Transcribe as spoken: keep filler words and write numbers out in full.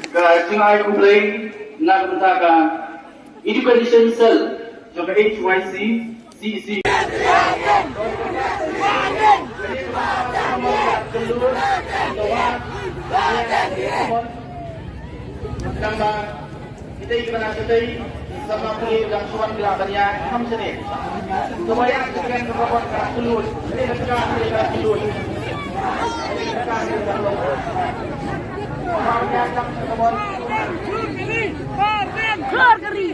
Ka jingai khublei na ka bynta ka Education Cell jong ka H Y C C E C. Kita ikut anak kita sama pilih dan suan bila banyak ham sini. Kebanyakan kita kan berbuat keras dulu. Ini kita pilih keras dulu. Ini kita pilih keras dulu. Keluar dari